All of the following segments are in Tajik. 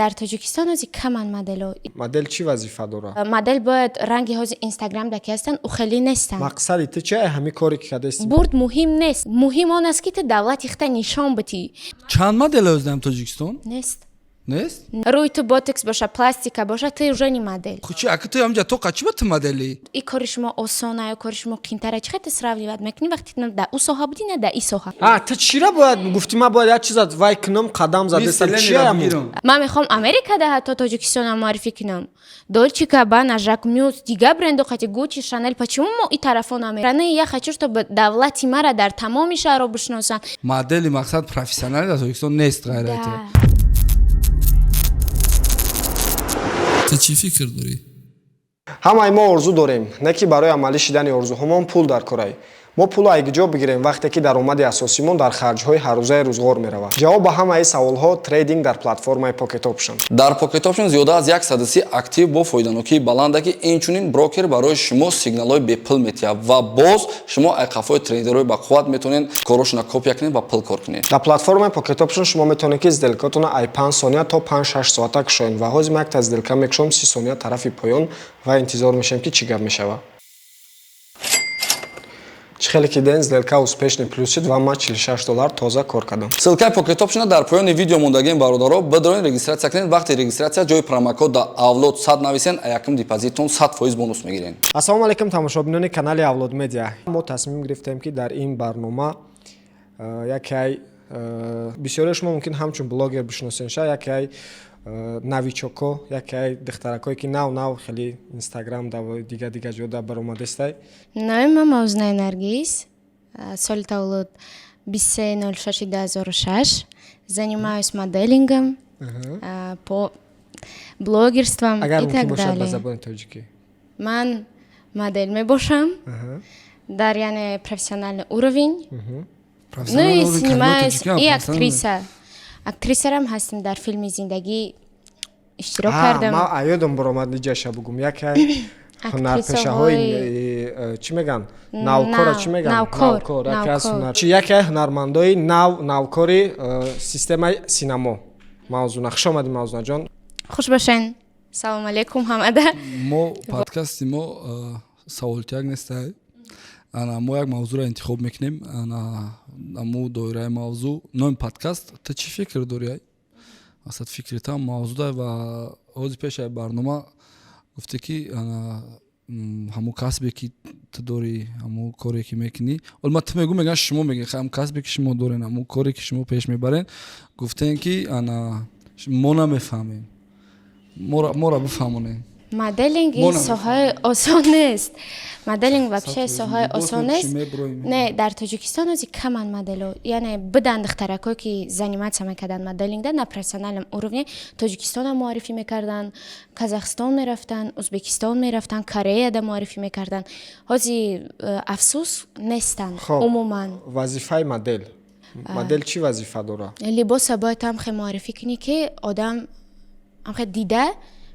Дар Тоҷикистон ҳозир каманд моделҳо. Модел чӣ вазифа дорад? Модел бояд ранги ҳозир Инстаграм да ки ҳастанд, ӯ хеле нестанд. Мақсади ту чи? Ҳамин коре ки кардасти? Бурд муҳим нест, муҳим он аст, ки ту давлати худта нишон бидиҳӣ. Чанд модел ҳозир Тоҷикистон? Нест. Нест. Рӯи ту ботокс боша, пластика боша, ту уже не модель. Ху чи, ака, ту ҳамҷа тоқа чи ба ту модели? И кори шумо осона ё кори шумо қиинтара? Чӣ хел ту сравнивать мекунӣ, вақте на дар ӯ соҳа будӣ, на дар и соҳа? А ту чира бояд гуфтӣ, ман бояд як чиза вай кунам, қадам задеста чи ҳамун? Ман мехоҳам Америкада ҳатто Тоҷикистонам муаррифӣ кунам: Дольче Габбана, Жакмюс, дигар брендо қати, Гуччи, Шанел. Почему мо и тарафо намерам? Я хочу, чтобы давлати мара дар тамоми шаҳрҳо бишносанд. Модели, мақсад, профессионали дар Тоҷикистон нест, ғайрати. Да. Ту чӣ фикр дорӣ? Ҳамаи мо орзу дорем, не ки барои амалӣ шидани орзуҳомон пул дар корай. Мо пулро айгиҷо бигирем, вақте ки даромади асосимон дар харҷҳои ҳаррӯзаи рӯзғор меравад? Ҷавоб ба ҳамаи саволҳо: трейдинг дар платформаи Pocket Option. Дар Pocket Option зиёда аз 130 актив бо фоиданокии баланда, ки инчунин брокер барои шумо сигналҳои бепул метиҳад, ва боз шумо айқафҳои трейдерҳои бақувват метавонед корошона копия кунед ва пул кор кунед. Дар платформаи Pocket Option шумо метавонед, ки сделкатонро ай 5 сония то 5-6 соата кушоед, ва ҳозир ма якта сделка мекушом, 30 сония тарафи поён, ва интизор мешавем, ки чӣ гап мешавад. Чӣ хеле ки ден, сделка успешный плюс шид ва ман 46 доллар тоза кор кардам. Ссылкаи Pocket Option дар поёни видео мондагием, бародаро, бидроен, регистрация кунед. Вақти регистрация ҷои промокод да Авлод 100 нависен, а якум депозитон 100% бонус мегирен. Ассалому алайкум, тамошобинони канали Авлод Медиа. Мо тасмим гирифтем, ки дар ин барнома яке бисёре шумо мумкин ҳамчун блогер бишносен ша, яке новичоко, яке духтаракое, ки нав нав хеле Инстаграм да дига дига ҷода баромадестай. Номи ман Мавзунаи Наргиз, соли таваллуд 23.06.2006. Занимаюсь моделингом, по блогерством Агар и мумкин так бошад, ба далее. забони тоҷикӣ. Ман модель мебошам дар, яъне, профессиональный уровень. Ну и снимаюсь, и актриса. Актрисарам ҳастем, дар филми «Зиндагӣ» иштирок кардам. Ман аёдам баромад, ниҷаша бугум, яке ҳунарпешаҳои чӣ меган, навкора, чӣ меган? Навкор. Яке аз навкор. ҳунар чи, яке ҳунармандои нав, навкори системаи синамо Мавзуна. Хуш омадӣ, Мавзунаҷон. Хуш бошен. Салому алейкум ҳамада. Мо подкасти мо саволтияк нестай. Ана мо як мавзӯъро интихоб мекунем, ана аму доираи мавзӯъ. Номи подкаст «Ту чӣ фикр дорӣ?» Ай масалан, фикритам мавзӯъ дай. Ва ҳозир пешаи барнома гуфте, ки ана ҳамун касбе, ки ту дорӣ, ҳамун коре, ки мекунӣ, ҳол ман ту мегӯм, мегӯям, шумо мегӯед, ҳамун касбе, ки шумо дорен, ҳамун коре, ки шумо пеш мебарен, гуфтем, ки ана мо намефаҳмем, моро бифаҳмонем. Моделинг Мо ин соҳаи осон нест. Моделинг вообще соҳаи осон нест. Не, дар Тоҷикистон ҳозир каманд моделҳо. Яъне биданд духтаракое, ки заниматься мекарданд моделингда на профессиональном уровне, Тоҷикистонам муаррифӣ мекарданд, Казахстон мерафтанд, Узбекистон мерафтанд, Кореяда муаррифӣ мекарданд. Ҳозир афсӯс, нестанд. Хоб. Умуман. Вазифаи модел, модел чӣ вазифа дорад? Либоса бояд ҳам хел муаррифӣ кунӣ, ки одам ҳам дида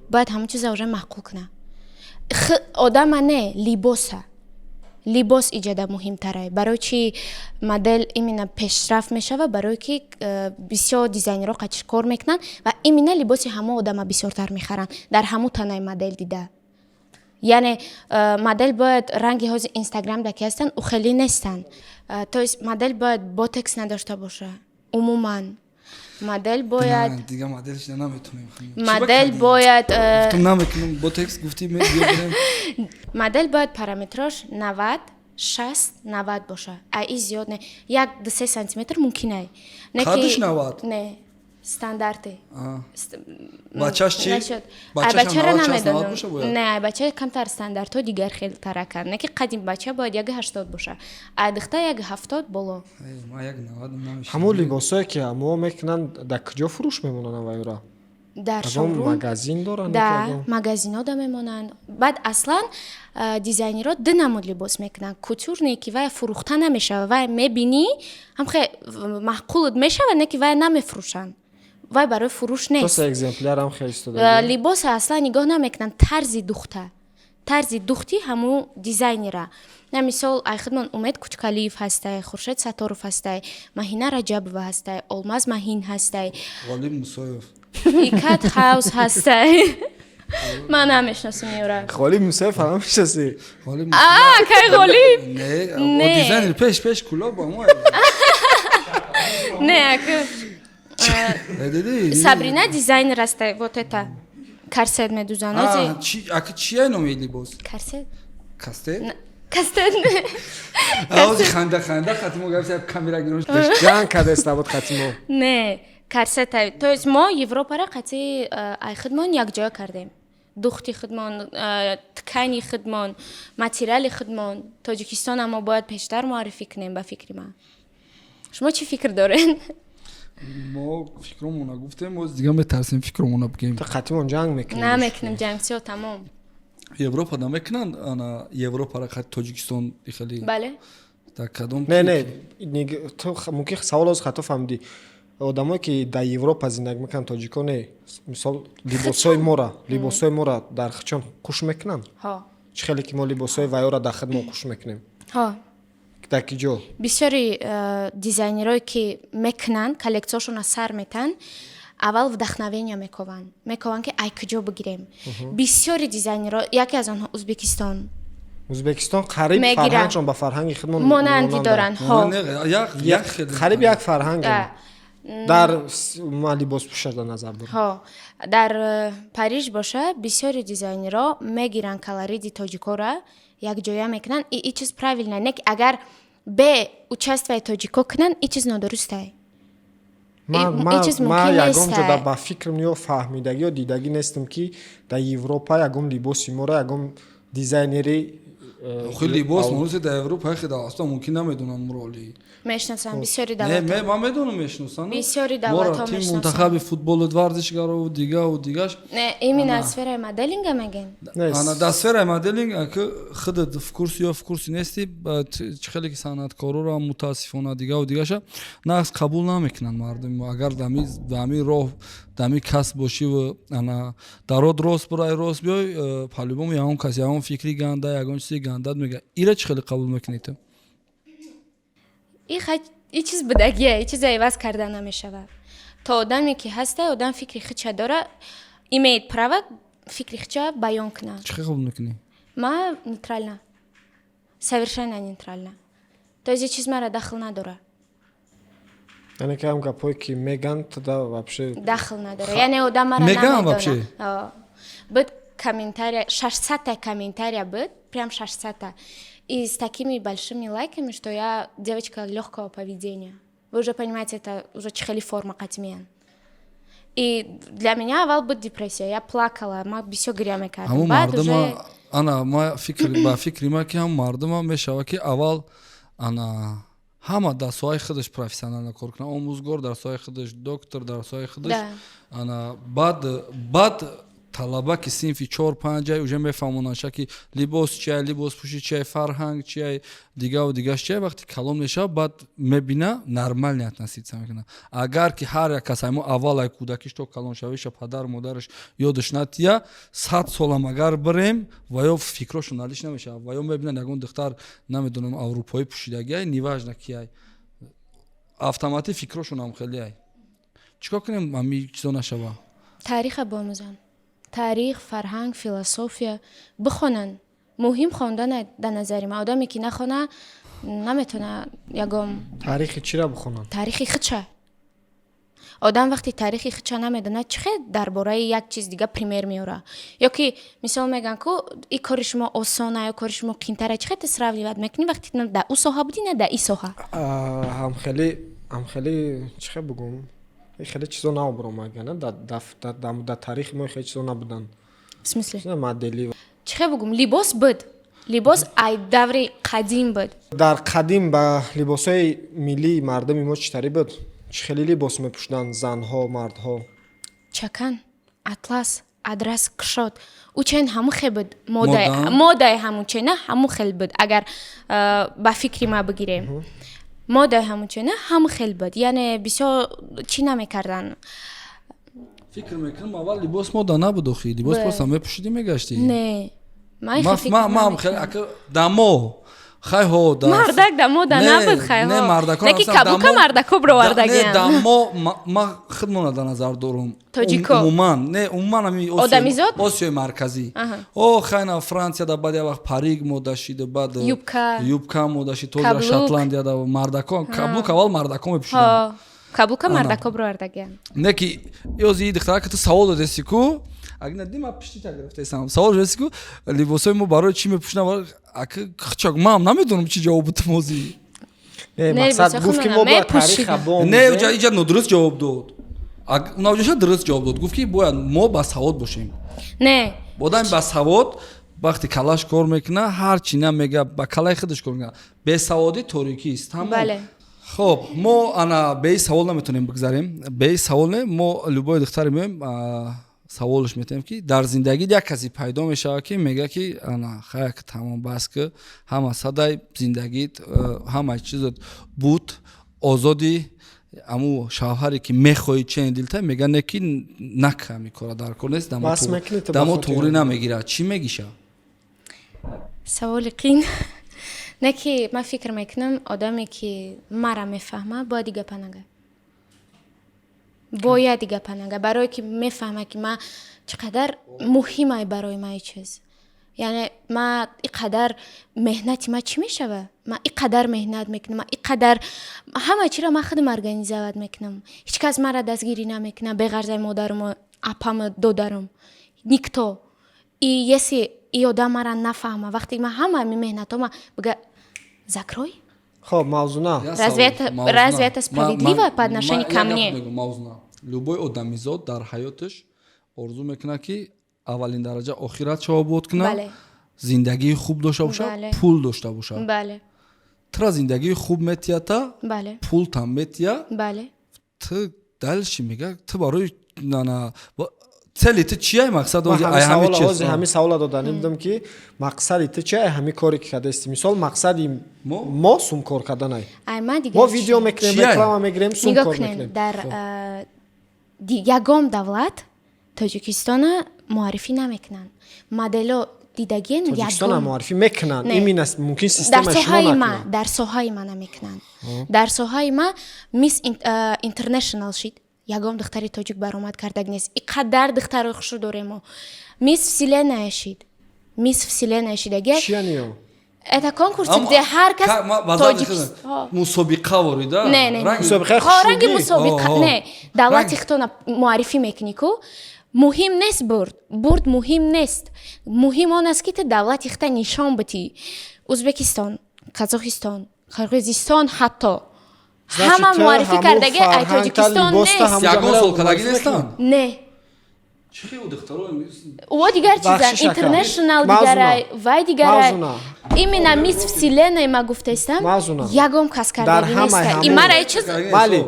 бояд ҳамон чиза уже маъқул кунад. Одама не, либоса. Либос иҷода муҳимтарай. Барои чи модел именно пешрафт мешава? Барое ки бисёр дизайнерҳо қачиш кор мекунанд ва именно либоси ҳамон одама бисёртар мехаранд дар ҳамун танаи модел дида. Яъне модель бояд ранги ҳозир Инстаграм да ки ҳастанд, ӯ хеле нестанд. То есть модель бояд ботокс надошта боша умуман. Модель бояд Дига моделш наметонем. Модель бояд Намекунам, ботокс гуфтӣ, мебирем. Модель бояд параметрош 90, 60, 90 боша, а и зиёд не, як ду се сантиметр мумкинай. Не ки- Қадаш 90? Не, стандарте. Бачаш чӣ? Нашуд. Бачаш Ай, бачаро ҳам 90, 60, 90 намедонам. боша бояд? Не, ай бача камтар, стандартҳо дигар хел тараканд. Не ки қадим бача бояд 1,80 боша, а духта 1,70 боло. Эй, ман 1,90 намешинам. Ҳамон либосое, ки ҳамо мекунанд, дар куҷо фурӯш мемонанд авайра? Дар Ягон шоурум. магазин доранд? Да, Ягон? магазинҳо да мемонанд. Баъд аслан дизайнерҳо ду намуд либос мекунанд: кутюрный, ки вай фурӯхта намешава, вай мебинӣ, ҳамхе маъқулат мешава, не ки вай намефурӯшанд, вай барои фурӯш нест. Просто экземплярам хел истода. Либоса аслан нигоҳ намекунанд, тарзи духта, тарзи духти ҳамун дизайнера. На мисол, айхидмон Умед Кучкалиев ҳастай, Хуршед Сатторов ҳастай, Маҳина Раҷабова ҳастай, Олмаз Маҳин ҳастай. Ғолиб Мусоев. Ikat House ҳастай. Ман намешиносам ёра. Ғолиб Мусаев намешиносӣ? Ғолиб. А, кай Ғолиб? Не. Не. Дизайнер пеш Кӯлоб ба мо. Не, ака. Диди? Сабрина дизайнер астай, вот это. Корсет медузан. Ози. Чи ака, чия номи либос? Корсет. Кастет? Кастет не. Ози ханда ханда хатимо гап саб камера гирон. Ҷанг кадаста буд хатимо. Не, корсет. То есть мо Европара қати ай худмон якҷоя кардем. Духти худмон, ткани худмон, материали худмон. Тоҷикистона мо бояд пештар муаррифӣ кунем, ба фикри ман. Шумо чӣ фикр доред? Мо фикромона гуфтем, оз дига метарсем фикромона бигем. Ту хатимон ҷанг мекунӣ. Намекунем ҷанг, всё, тамом. Европа намекунанд, ана Европара қати Тоҷикистон хеле? Бале. Дар кадом? Не, не, ту мумкин савол оз хато фаҳмидӣ. Одамое ки дар Европа зиндагӣ мекунанд, тоҷико не, мисол, либосҳои мора дар хичон қуш мекунанд? Ҳо. Чӣ хеле ки мо либосҳои вайёра дар хидмон қуш мекунем? Ҳо. Дар ки ҷо? Бисёри дизайнерое ки мекунанд, коллекцияшонро сар метаҳанд, аввал вдохновения мекованд, ки ай куҷо бигирем. Бисёри дизайнерро, яке аз онҳо Ӯзбекистон. Ӯзбекистон қариб Мегиранд. фарҳангшон ба фарҳанги хидмон монандӣ доранд, ҳо. Як як хеле. Қариб як фарҳанг. Дар ман либос пӯшаш дар назар дорам. Ҳо, дар Париж боша, бисёри дизайнерҳо мегиранд, колорити тоҷикора якҷоя мекунанд, и чиз правильно не, ки агар бе участие тоҷико кунанд, и чиз нодурустай. Ман И чиз ман мумкин ягон нестай. ҷо ба фикрам ё фаҳмидагӣ ё дидагӣ нестам, ки дар Европа ягон либоси моро ягон дизайнери Охи, либос морусе дар Европа хе давлатҳо мумкин намедонанд муроли. Мешиносам бисёри Не, давлатҳо. Ман медонам, мешиносанд. Бисёри Моро давлатҳо тим мешиносанд. мунтахаби футболу варзишгарову дигаву дигаш. Не, именно сфераи моделинга мегем. Не, Ана, дар сфераи моделинг, аки худат в курсе ё в курсе нести, ба чӣ хеле ки санъаткороро мутаассифона дигаву дигаша нағз қабул намекунанд мардуми мо. Агар дами роҳ, дами касб бошиву ана дарод рост бурай, рост биёй, по-любому ягон кас ягон фикри ганда, ягон чизи гандат мега. Ира чӣ хеле қабул мекунӣ ту? И чиз будагия, и чиза иваз карда намешавад. То одаме ки ҳаста, одам фикри худша дора, имеет право фикри худша баён кунад. Чӣ хеле қабул мекунӣ? Ма нейтрально, совершенно нейтрально. То есть и чиз мара дахл надора. Яъне ки ҳам гапҳое ки меган, туда вообще Дахл надора, яъне одам мара Меган намедона. вообще? Ҳо. Буд комментария, 600-та комментария буд, прям 600-та, и с такими большими лайками, что я девочка легкого поведения. Вы уже понимаете, это уже чӣ хели форма қатимиян. И для меня аввал буд депрессия, я плакала, ма бисёр гиря мекардам. Ҳамун Баъд уже мардума, ана, ма фикр, ба фикри ма, ки ҳам мардума мешава, ки аввал ана ҳама дар соҳаи худаш профессионально кор кунад: омӯзгор дар соҳаи худаш, доктор дар соҳаи худаш. Ана баъд талаба, ки синфи чор панҷай, уже мефаҳмонанд, ки либос чиай, либос пӯши чиай, фарҳанг чиай, дигаву дигаш чиай. Вақте калон мешавад, баъд мебина, нормально относиться мекунад. Агар ки ҳар як кас мо аввал ай кӯдакиш то калоншавиша падару модараш ёдаш натия, 100 солам агар бирем, ва ё фикрошон налиш намешавад, ва ё мебинанд ягон духтар, намедонам, аврупоӣ пӯшидагиай, неважно киай, автоматик фикрошонам хелеай. Чӣ кор кунем, ами чизо нашава? Тариха биомӯзанд, таърих, фарҳанг, философия бихонанд. Муҳим хондан дар назари ман. Одаме ки нахона, наметавона ягон Таърихи чира бихонанд? Таърихи худша. Одам вақте таърихи худша намедонад, чӣ хел дар бораи як чиз дига пример меорад? Ё ки мисол мегӯянд ку, и кори шумо осона ё кори шумо қиинтара, чӣ хел ту сравнивать мекунӣ, вақте на дар ӯ соҳа будӣ, на дар ин соҳа? Ҳамхеле, чӣ хел бигӯм, хеле чизо наобромагана, дар таърихи мо хеле чизо набуданд. В смысле? Модели. Чӣ хел бигӯм, либос буд, либос ай даври қадим буд. Дар қадим ба либосҳои миллии мардуми мо чӣ тарӣ буд? Чӣ хеле либос мепӯшиданд занҳо, мардҳо? Чакан, атлас, адрас, кушод, ӯ чен ҳамун хел буд. Мода? Модаи ҳамун чена ҳамун хел буд. Агар ба фикри ма бигирем, модаи ҳамун чена ҳамун хел буд, яъне бисёр чӣ намекарданд. Фикр мекунам, аввал либос мода набуд, охи, либос Бе. просто мепӯшидӣ, мегаштӣ. Не, ман хел фикр Ман намекунам. хеле ака дамо Хай, ҳо, да. Мардак да мода Не, набуд, хай. Не, Ҳо. мардако Не, ки ҳастанд. каблука мардако бировардагиам. Не, да, мо ма худмона дар назар дорум. Тоҷико. Умуман, не, умуман ами Одамизод? Осиёи Марказӣ. О, хайна, Франсияда баъд як вақт парик мода шида, баъд Юбка. юбка мода шид, то Каблук. Шотландияда мардако каблук аввал мардако мепӯшиданд. Ҳо, каблука мардако бировардагиам. Не, ки ёзи духтарака ту савол додеси ку, агар нади ма пиштита гирифтесам, савол додеси ку, либосҳои мо барои чӣ мепӯшинам, ака хчок, ман намедонам чӣ ҷавоб бутам озӣ. Не, Не, мақсад либосҳои гуфт, ки худмона мо бояд мепӯшидем. тариха биомӯзем. Не, иҷа нодуруст ҷавоб дод. Унаҷоша дуруст ҷавоб дод, гуфт, ки бояд мо басавод бошем. Не. Одами басавод вақте калаш кор мекуна, ҳар чӣ намега, ба калаи худаш кор мекуна. Бесаводӣ торикист, тамом. Бале. Хоб, мо ана беи савол наметонем бигзарем, беи савол не. Мо любои духтаре меоем, саволш метаҳем, ки дар зиндагӣ як касе пайдо мешавад, ки мега, ки ана хаяк, тамом, бас ки, ҳама садай зиндагит, ҳама чизот буд, озодӣ, аму шавҳаре ки мехоҳӣ, чени дилта, мега, не, ки нака, ами кора дар кор нест, Бас мекунӣ ту ба дамо хотири туғрӣ он? намегирад, чӣ мегиша? Саволи қин. Не, ки ман фикр мекунам, одаме ки мара мефаҳма, бояд и гапа нага, бояд и гапа нага, барое ки мефаҳма, ки ман чӣ қадар муҳимай барои ман и чиз. Яъне ма и қадар меҳнати ма чӣ мешава? Ман и қадар меҳнат мекунам, ман и қадар ҳама чиро ман худам организовать мекунам, ҳеҷ кас маро дастгирӣ намекунад беғарзаи модаруму апаму додарам, никто. И если и одам мара нафаҳма, вақте ман ҳама ами меҳнатома бига, закрой. Хоб, Мавзуна. Разве это справедливо по отношению ко мне? Мавзуна, любой одамизод дар ҳаёташ орзу мекунад, ки аввалин дараҷа охиратшо обод кунад, зиндагии хуб дошта бошад, пул дошта бошад. Тура зиндагии хуб метията, пултам метия, ту дальше мега, ту барои нана цели ту чия, мақсад? Ман ози ҳами ай ҳами савола чиз? Ози ҳами савола доданӣ будам, ки мақсади ту чи ай ҳами коре ки кардасти? Мисол, мақсади Мо? мо сум кор карданай. Ай ман дигар Мо чӣ? видео мекунем, Чия? реклама мегирем, сум Нигоҳ кор кунем, мекунем. дар ягон давлат Тоҷикистона муаррифӣ намекунанд, модело дидагиен? Тоҷикистона Ягон муаррифӣ мекунанд. Не. Именно мумкин Дар системаи шумо соҳаи ма, накунанд. дар соҳаи ма намекунанд. Дар соҳаи ма Мисс Интернешнал шид, ягон духтари тоҷик баромад кардаг нест. И қадар духтарои хушрӯ дорем мо. Мисс Вселенная шид, Мисс Вселенная шидаги. Чия ниё? Это конкурс, где ҳар кас тоҷик Мусобиқа ворида? Не, не, не. Мусобиқаи Ҳо, ранги хушрӯгӣ? мусобиқа. Ҳо, ҳо. Не, давлати худтона муаррифӣ мекунӣ ку. Муҳим нест бурд, бурд муҳим нест, муҳим он аст, ки ту давлати худта нишон бидӣ. Ӯзбекистон, Қазоқистон, Қирғизистон, ҳатто ҳама Значит, муаррифӣ ҳамун кардаги ай фарҳангта, Тоҷикистон либоста, нест. ҳамун Ягон ҷамъа сол кадаги муаррифӣ нестанд? мекунанд. Не. Чӣ хел духтаро? О, дигар чизан. Бахшиш, ака. Интернешнал Мавзуна. дигарай, вай дигарай. Мавзуна. Именно Мисс Вселенная ма гуфтаистам, Мавзуна. ягон кас Дар кардаги ҳамаи неста. И ҳамун- мара и чиз, Бале.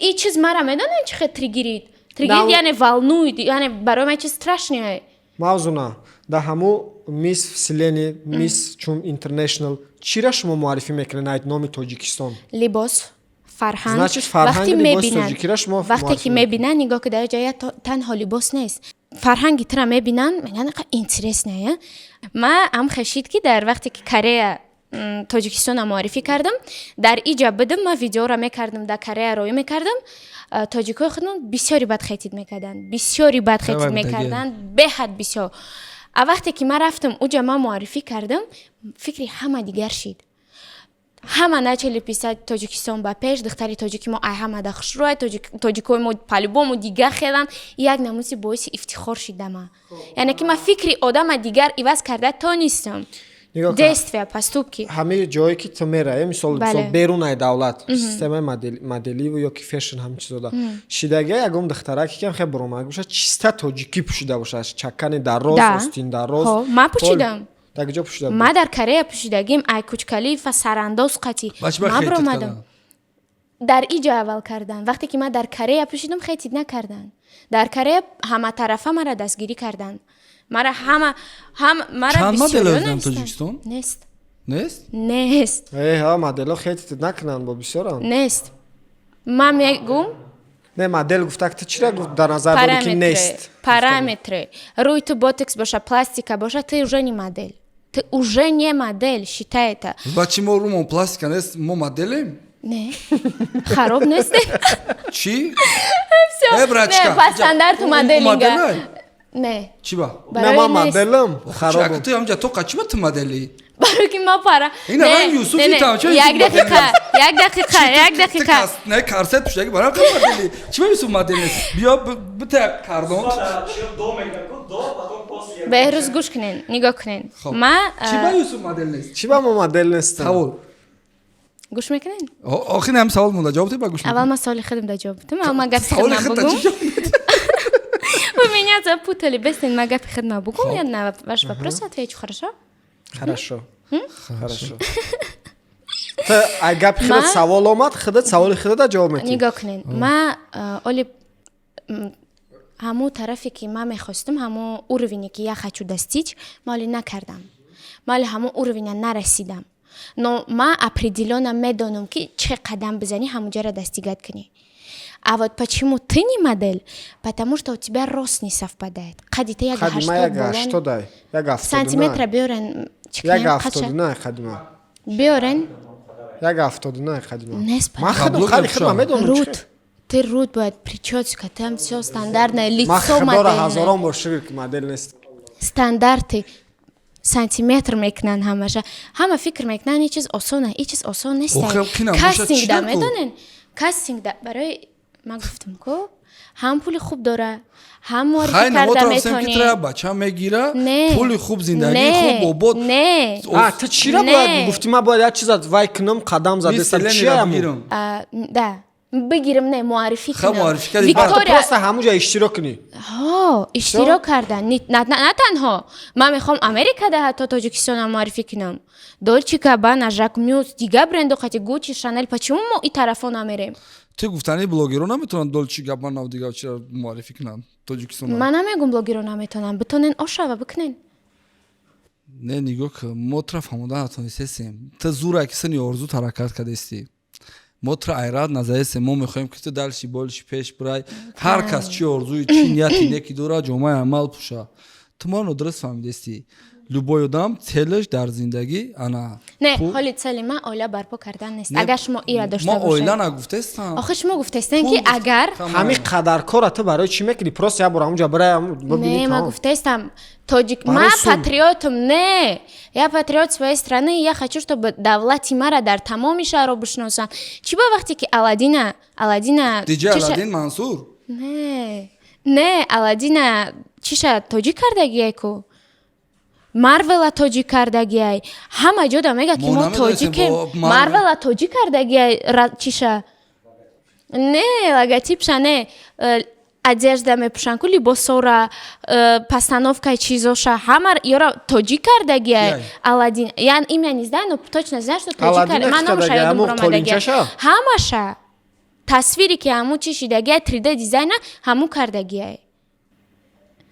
и чиз мара медонед чӣ хел триггерит, триггерит, яъне волнует, яъне барои ман чиз страшное. Мавзуна, дар ҳамун Мисс Вселенная, Мисс чун Интернешнал чира шумо муаррифӣ мекунед ай номи Тоҷикистон? Либос, фарҳанг. Значит, фарҳанги Вақте либоси мебинанд, тоҷикиро шумо вақте муаррифӣ ки мекунед. мебинанд, нигоҳ ки, дар ҷоя танҳо либос нест, фарҳанги тура мебинанд, мегӯянд, қа интересное. Ма ам хешид, ки дар вақте ки Корея Тоҷикистона муаррифӣ кардам, дар иҷа будам, ман видеоро мекардам, дар Корея роӣ мекардам, тоҷикои худмон бисёри бад хетид мекарданд, бисёри бад хетид Давай, мекарданд, беҳад бисёр. А вақте ки ман рафтам уҷа, ман муаррифӣ кардам, фикри ҳама дигар шид. Ҳама начали писать: «Тоҷикистон ба пеш, духтари тоҷики мо ай ҳама да хушрӯай, тоҷикои мо по-любому дигар хеланд». Як намуси боиси ифтихор шида ма, яъне ки ман фикри одама дигар иваз карда тонистам. Нигоҳ кун. Действия, поступки. Ҳамаи ҷое ки ту меравӣ, мисол, мисол, берунаи давлат, системаи моделиву ё ки fashion, ҳамин чизода шидагия, ягон духтараке ки хеле баромад бошад, чиста тоҷикӣ пӯшида бошад, чакани дароз, остин дароз. Ҳо, ман пӯшидам. Дар куҷо пӯшида будӣ? Ман дар Корея пӯшидагим, ай Кучкалиева сарандоз қатӣ Ба чӣ ба ман хейтит баромадам. карданд? Дар иҷо аввал карданд. Вақте ки ман дар Корея пӯшидам, хейтить накарданд. Дар Корея ҳаматарафа мара дастгирӣ карданд, мара ҳама ҳам мара Чанд модел бисёриё аз дар навистанд. Тоҷикистон? Нест. Нест? Нест. Э, ҳа, модело хейтит накунанд, бо бисёранд. Нест, ман мегум. Не, модел гуфта, ту чира гуфт, дар назар дорӣ, ки Параметры, нест? параметры. Рӯи ту ботокс боша, пластика боша, ты уже не модель. Ты уже не модель, считай это. Ба чи мо румон пластика нест, мо моделем? Не, хароб нестем. Чӣ? Всё. Э, брачка. Не, по стандарту моделинга. Моделай? Не. Чӣ ба? На, ман Барои нест. моделам. Чӣ, Харобам. ту ҳамҷа тоқа чӣ ба ту модели? Барои ки ма пара. Ина Не, ман Юсуфи не, не. там, чӣ Як Юсуф дақиқа, модель? як дақиқа, як дақиқа. Не, корсет пӯшаги барам ка модели. Чӣ ба Юсуф модел нест? Биё бита кардон. Беҳрӯз, гӯш кунен, нигоҳ кунен. Хоб. Ма Чӣ ба Юсуф модел нест? Чӣ ба мо модел нестам? Савол. Гӯш мекунен? Охир ҳам савол монда, ҷавоб диҳ, ба гӯш. Аввал ман саволи худам да ҷавоб бидам, аввал ман гапи Саволи худам худта бугум. чӣ ҷавоб медиҳӣ? Вы меня запутали. Бестен, ма гапи худам бугум, Хоб. я на ваш вопрос отвечу, хорошо? Хорошо, хорошо. Ту ай гапи худат савол омад, худат саволи худата ҷавоб метиҳӣ. Нигоҳ кунен, ма оли ҳамун тарафе ки ман мехостам, ҳамун уровень е ки я хочу достичь, ма оли накардам, ма оли ҳамун уровень а нарасидам, но ма определенно медонам, ки чӣ қадам бизанӣ, ҳамунҷаро достигать кунӣ. А вот почему ты не модель? Потому что у тебя рост не совпадает. Қади та як Қади ма 80 як болон. 80-ай, 1,79. Сантиметра биёрен, чӣ Як кунем, қадша? 79 қади ма. Биёрен. 1,79 қади ма. Нест. Ман худам Каблук қади мепӯшам. худам медонам. Руд. Ты руд бояд, прическа, там все стандартное, Ман лицо худоро модельное. ҳазорон бор шукр, ки модел нест. Стандарти сантиметр мекунанд ҳамаша. Ҳама фикр мекунанд, ин чиз осона, ин чиз осон нест. Охир, қинам боша, Кастинг чӣ да дар ку? медонен? Кастинг да барои ман гуфтам ку, ҳам пули хуб дора, ҳам муаррифӣ Хай, карда намотро рафтем, ки метонӣ. тра бача мегира, Не. пули хуб, зиндагии Не. хуб, обод. Не. А ту чира Не. бояд гуфтӣ, ман бояд як чиза вай кунам, қадам задестам, Мисс чи Ленина аму? бигирам. А, да, бигирам, не, муаррифӣ Ха, кунам. муаррифӣ кардӣ. А, ту Виктория просто ҳамуҷа иштирок кунӣ. Ҳо, иштирок кардан. На танҳо ман мехоҳам Америкада, ҳатто Тоҷикистонам муаррифӣ кунам. Дольче Габбана, Жакмюс, дигар брендо қати Гуччи, Шанел. Почему мо и тарафо намерем? Ту гуфтани, блогерро наметавонанд Долчи Габбана дигар чиро муаррифӣ кунанд Тоҷикистон? Ман намегум, блогерро наметавонанд, битонен, ошава бикунен. Не, нигоҳ кун, мо тра фаҳмода натонистесем. Ту зура ки сини орзу ҳаракат кардестӣ, мо тра айрат назаестем. Мо мехоҳем, ки ту дальше больше пеш бирай. Ҳар кас чӣ орзуи, чӣ нияти неки дорад, ҷомаи амал пӯша. Ту моро дуруст фаҳмидестӣ. Любой одам цель аш дар зиндагӣ ана Не, ҳоли цели ман оила барпо кардан нест. Не, Агар шумо ира дошта мо оила бошед. нагуфтестам. Охир шумо гуфтестен, Пул ки гуфт- агар Ҳамин қадар кора ту барои чӣ мекунӣ? Просто як бор ҳамуҷа бирай, бибинӣ. Не, ман Тамом. гуфтестам, тоҷик Барои ман сум. патриотам, не, я патриот своей страны, я хочу, чтобы давлати мара дар тамоми шаҳрҳо бишносанд. Чӣ ба вақте ки Аладдина Диҷа Аладдин Мансур. Не, не, Аладдина чиша тоҷик кардагиай ку, Марвела тоҷик кардагиай. Ҳама ҷода мега, ки Мо мо намедонистем. тоҷикем. Марвел. Марвела тоҷик кардагиай, чиша не, логотипша не, одежда мепӯшанд ку, либосора, постановкаи чизоша, ҳама ёра тоҷик кардагиай. Кияй? Аладдин, я имя не знаю, но точно знаю, что тоҷик Аладдина кард. Ман ки номаша кардагиай? ёдам Ҳамун баромадагиай. қолинчаша? Ҳамаша тасвире ки ҳамун чи шидагиай, 3D дизайна ҳамун кардагиай.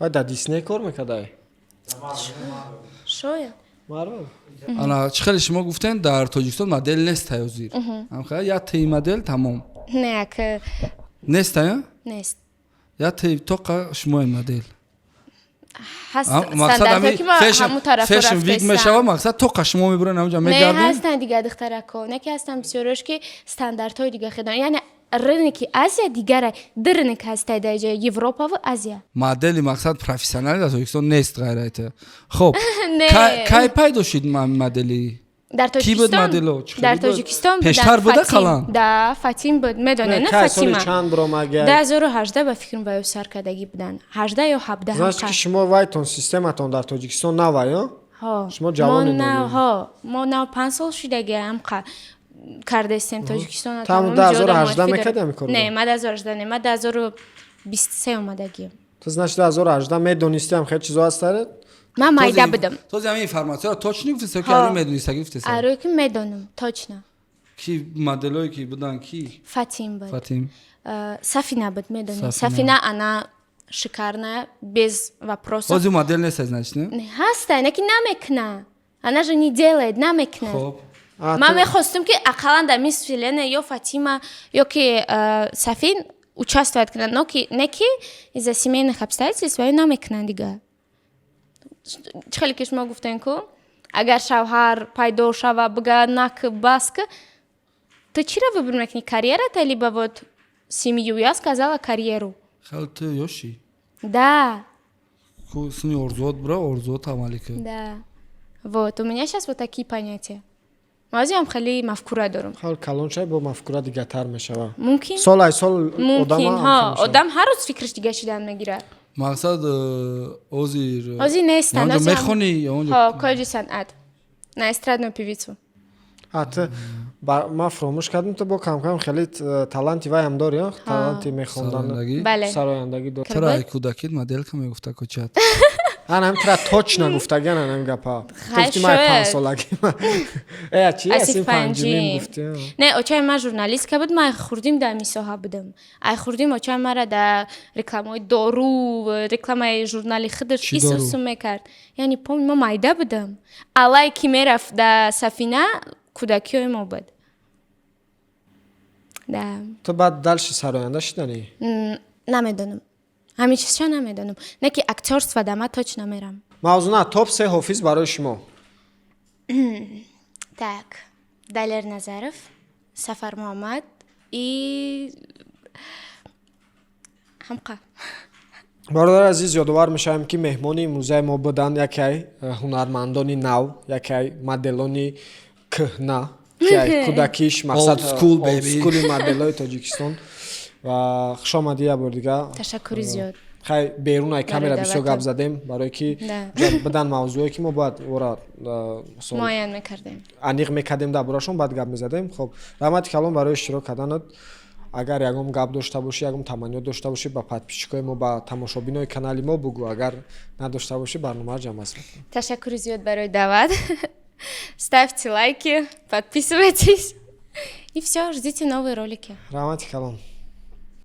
Вай дар Дисней кор мекардай. Шояд. Марвел. Ана, чӣ хеле шумо гуфтен, дар Тоҷикистон модел нест ҳозир. Як ти модел, тамом. Не, як Нест, а? Нест. Як ти, тоқа шумои модел. Ҳаст Мақсад стандартҳо, ки ма ҳамун тарафо fashion week рафтестам. мешава, мақсад, тоқа шумо мебурен, ҳамҷа Не, мегардем. ҳастанд дигар духтарако, не ки ҳастанд бисёрош, ки стандартҳои дига хедон, яъне рынок и Азия дигара, ду рынок ҳастай дар ҷои Европаву Азия. Модели, мақсад, профессионали дар Тоҷикистон нест ғайрайта. Хоб. Не. Кай пайдо шуд модели? Дар Ки буд Тоҷикистон. модело? Чӣ Дар буд? Тоҷикистон Пештар будан буда Фатим. қалам? Да, Фатим буд, медонед, на? Кай, соли Фатима. чанд биромагиай? 2018 ба фикрам ба ё сар кардагӣ буданд, 18 ё 17. Значит, ки шумо вайтон, систематон дар Тоҷикистон навай, а? Ҳо. Шумо ҷавони Мо нав ноли. Ҳо, мо нав 5 сол шудаги ҳамқа кардастем Тоҷикистон. Там 2018 мекардӣ ҳамин корро? Не, ма 2018 не, ма 2023 омадагием. Ту, значит, 2018 медонистӣ ҳам хеле чизо ҳастаред? Ман майда будам. Този ҳамин информатсияро точно гуфтеса, ки Ҳо. аро медониста гуфтеса? Арои ки медонам точно. Ки моделое ки будан, ки? Фатим буд. Фатим. Сафина буд, медонем. Сафина. Сафина, она шикарная, без вопросов. Ҳозир модел нест, значит, не? Не, ҳаста, не ки намекна, она же не делает, намекна. Хоб. А, Ман мехостум, ки ақаллан дар Мисс Вселенная ё Фатима, ё ки Сафин участвовать кунанд, но ки не, ки из-за семейных обстоятельств ё намекунанд дига. Чӣ хеле ки шумо гуфтен ку, Агар шавҳар пайдо шава, бига нак, бас ка, ту чиро выбор мекунӣ, карьерата либо вот семью? Я сказала карьеру. Хел, ту ёшӣ. Да. Ку сини орзуот бура, орзуот амалӣ кун. Да, вот у меня сейчас вот такие понятия. Мазиам хеле мафкура дорам. Хел, калон шай, бо мафкура дигартар мешава. Мумкин. Сол ай сол. Мумкин, ҳа, одам ҳар рӯз фикраш дига шидан мегирад. Мақсад, озир Озир нестан. Онҷо мехонӣ? Онҷо? Ҳо, коллеҷи санъат, на эстрадную певицу. А ту, ман фуромӯш кардам, ту бо камкам хеле таланти вайам дорӣ, таланти мехондан. Сарояндагӣ? Бале. Сарояндагӣ дорӣ. Чаро ай кӯдакит моделка мегуфта кочат? Ана ҳам тра точно гуфтагиан ана ҳам гапа. Хай, гуфти ман шояд. 5-солагӣ э чи Аз аси синфи панҷумим панҷим. гуфти. Не, очаи ман журналистка буд, ман хурдим дар ҳамин соҳа будам. Ай хурдим очаи мара дар рекламаҳои дору, рекламаи журнали худаш Чӣ дору? исусу мекард. Яъне помню, ма майда будам. Алай ки мерафт дар сафина, кӯдакиҳои мо буд. Да. Ту баъд дальше сароянда шиданӣ? Намедонам. Ҳамин чизша намедонам. Не ки актёрство да ма точно мерам. Мавзуна, топ се ҳофиз барои шумо. Так, Далер Назаров, Сафар Муҳаммад и ҳамқа. Бародари азиз, ёдовар мешавем, ки меҳмони имрӯзаи мо буданд яке ҳунармандони нав, яке моделони кӯҳна, ки ай кӯдакиш мақсад Old school, baby. Old school моделои Тоҷикистон. Ва хушомадӣ як бор дига. Ташаккури зиёд. Хай, берун ай камера Барои бисёр даъватон. гап задем, барое ки ҷа бидан мавзӯе, ки мо бояд ора Муайян мекардем. аниқ мекардем дар борашон, баъд гап мезадем. Хоб, раҳмати калон барои иштирок карданат. Агар ягон гап дошта бошӣ, ягон таманниёт дошта бошӣ, ба подписчикои мо, ба тамошобинои канали мо бугӯ. Агар надошта бошӣ, барномаро ҷамъбаст мекунем. Ташаккури зиёд барои даъват. Ставьте лайки, подписывайтесь. И все, ждите новые ролики. Раҳмати калон.